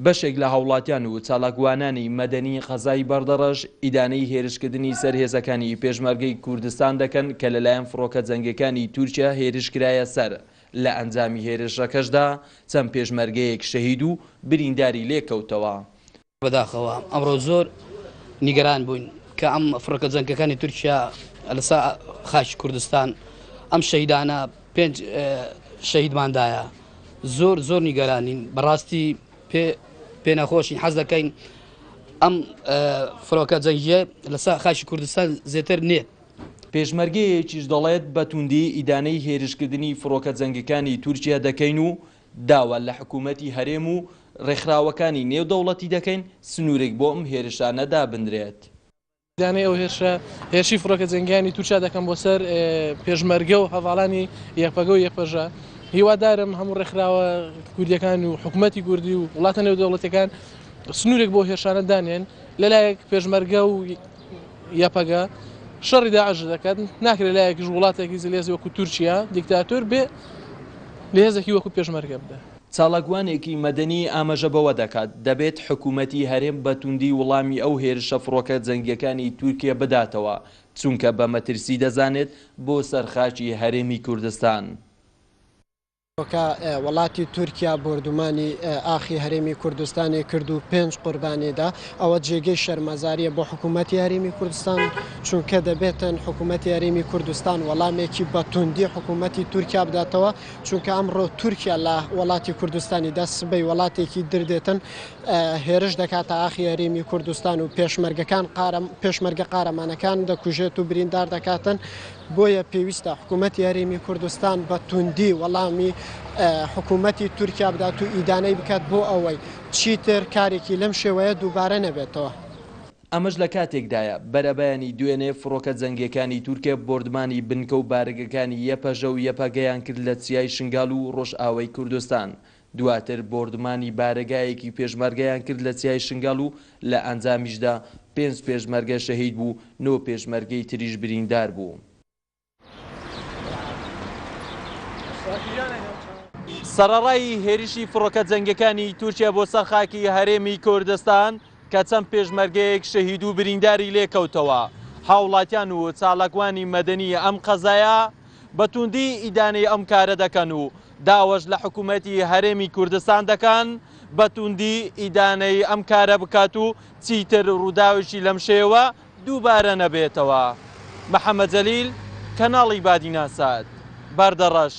بەشێک لە هاوڵاتیان و چالاکوانانی مەدەنی قەزای بەردەڕەش ئیدانەی هێرشکردنی سەر هێزەکانی پێشمەرگەی کوردستان دەکەن کە لەلایەن فڕۆکە جەنگیەکانی تورکیا هێرشکرایە سەر، لە ئەنجامی هێرشەکەشدا چەند پێشمەرگەیەک شەهید و برینداری لێکەوتەوە. بەداخەوە ئەمڕۆ زۆر نیگەران بووین کە ئەم فڕۆکە جەنگەکانی تورکیا لەسەر خاکی کوردستان ئەم شەهیدانە پێنج شەهیدماندایە زۆر زۆر نیگەرانین بەڕاستی پێ پێ نەخۆشین حەز دەکەین ئەم فڕۆکە جەنگیە لەسەر خاکی کوردستان زێتر نێت. پێشمەرگەیەکیش دەڵێت بە توندی ئیدانەی هێرشکردنی فڕۆکە جەنگەکانی تورکیا دەکەین و داوا لە حکوومەتی هەرێم و ڕێکخراوەکانی نێودەوڵەتی دەکەین سنوورێک بۆ ئەم هێرشانە دابنرێت. ئیدانەی ئەو هێرشە هێرشی فڕۆکە جەنگیانی تورکیا دەکەم بۆ سەر پێشمەرگە و هەڤاڵانی یەپەگە و یەپەژە. هیوادارم هەموو ڕێکخراوە کوردیەکان و حکوومەتی کوردی و وڵاتە نێودەوڵەتیەکان سنوورێک بۆ هێرشانە دانێن. لەلایەک پێشمەرگە و یەپەگە شەڕی داعش دەکات، ناکرێت لایەکیش وڵاتێکی زلهێزی وەکو تورکیا دیکتاتۆر بێ لە هێزێکی وەکو پێشمەرگە بدات. چالاکوانێکی مەدەنی ئاماژە بەوە دەکات، دەبێت حکوومەتی هەرێم بە توندی وڵامی ئەو هێرشە فڕۆکە جەنگییەکانی تورکیە بداتەوە، چونکە بە مەترسی دەزانێت بۆ سەر خاکی هەرێمی کوردستان. کە وڵاتی تورکیا بۆردومانی ئاخی هەرێمی کوردستانی کرد و پێنج قوربانی دا، ئەوە جێگەی شەرمەزاریە بۆ حکوومەتی هەرێمی کوردستان، چونکە دەبێتن حکوومەتی هەرێمی کوردستان وەڵامێکی بە توندی حکوومەتی تورکیا بداتەوە، چونکە ئەمڕۆ تورکیا لە وڵاتی کوردستانی دا، سبەی وڵاتێکی در دێتن هێرش دەکاتە ئاخی هەرێمی کوردستان و پێشمەرگەکان پێشمەرگە قارەمانەکان دەکوژێت و بریندار دەکاتن. بۆیە پێویستە حکوومەتی هەرێمی کوردستان بە توندی وەڵامی حکوومەتی تورکیا بدات و ئیدانەی بکات بۆ ئەوەی چیتر کارێکی لەم شێوەیە دووبارە نەبێتەوە. ئەمەش لە کاتێکدایە، بەرەبەیانی دوێنێ فڕۆکە جەنگییەکانی تورکیا بۆردمانی بنکە و بارەگەکانی یەپەژە و یەپەگەیان کرد لە چیای شنگال و ڕۆژئاوای کوردستان، دواتر بۆردومانی بارەگایەکی پێشمەرگەیان کرد لە چیای شنگال و لە ئەنجامیشدا پێنج پێشمەرگە شەهید بوو نۆ پێشمەرگەی تریش بریندار بوو. سەرەڕای هێرشی فڕۆکە جەنگیەکانی تورکیا بۆ سەر خاکی هەرێمی کوردستان کە چەند پێشمەرگەیەک شەهید و برینداری لێکەوتەوە، هاوڵاتیان و چالاکوانی مەدەنی ئەم قەزایە بە توندی ئیدانەی ئەم کارە دەکەن و داوەش لە حکوومەتی هەرێمی کوردستان دەکەن بە توندی ئیدانەی ئەم کارە بکات و چیتر ڕووداوێکی لەم شێوە دووبارە نەبێتەوە. محەمەد جەلیل، کەناڵی بادیناسات، بەردەڕەش.